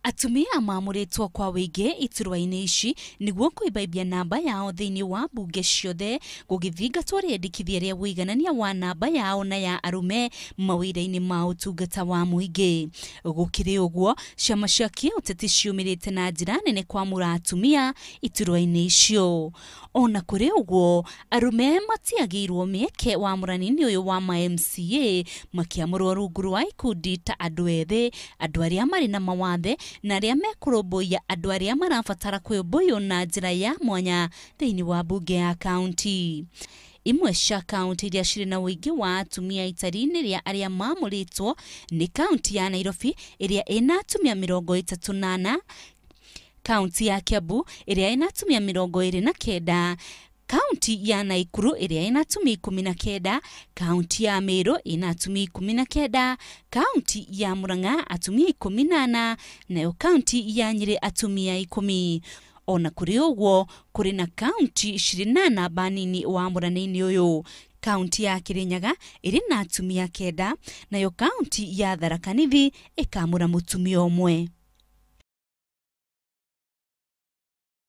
Atumia mamũrĩtwo kwa wĩingĩ iturwa-inĩ ici nĩguo kũimbaimbia namba yao thĩinĩ wa mbunge ciothe, gũgĩthingatwo rĩendekithia rĩa ũiganania wa namba yao na ya arũme mawĩra-inĩ ma ũtungata wa mũingĩ. Gũkĩrĩ ũguo, ciama cia kĩũteti ciumĩrĩte na njĩra nene kwamũra atumia iturwa-inĩ icio. Ona kũrĩ ũguo, arũme matiagĩirwo mĩeke wamũrani-inĩ ũyũ wa ma MCA, makĩamũrwo rungu rwa ikundi ta andũ ethĩ, andũ arĩa marĩ na mawathe na arĩa mekũrũmbũiya andũ arĩa marabatara kũrũmbũiywo na njĩra ya mwanya thĩinĩ wa mbunge ya kaunti. Imwe cia kaunti iria cirĩ na ũingĩ wa atumia itari-inĩ rĩa arĩa mamũrĩtwo nĩ kaunti ya Nairobi ĩrĩa ĩna atumia 34, kaunti ya Kiambu ĩrĩa ĩna atumia 29, kaunti ya Naikuru ĩrĩa ĩna atumia 19, kaunti ya Meru ĩna atumia 19, kaunti ya Murang'a atumia 14, nayo kaunti ya Nyĩrĩ atumia 10. Ona kũrĩ ũguo, kũrĩ na kaunti cirĩ na namba nini wamũrani-inĩ ũyũ. Kaunti ya Kirinyaga ĩrĩ na atumia 9, nayo kaunti ya Tharaka Nithi ĩkamũra mũtumia ũmwe.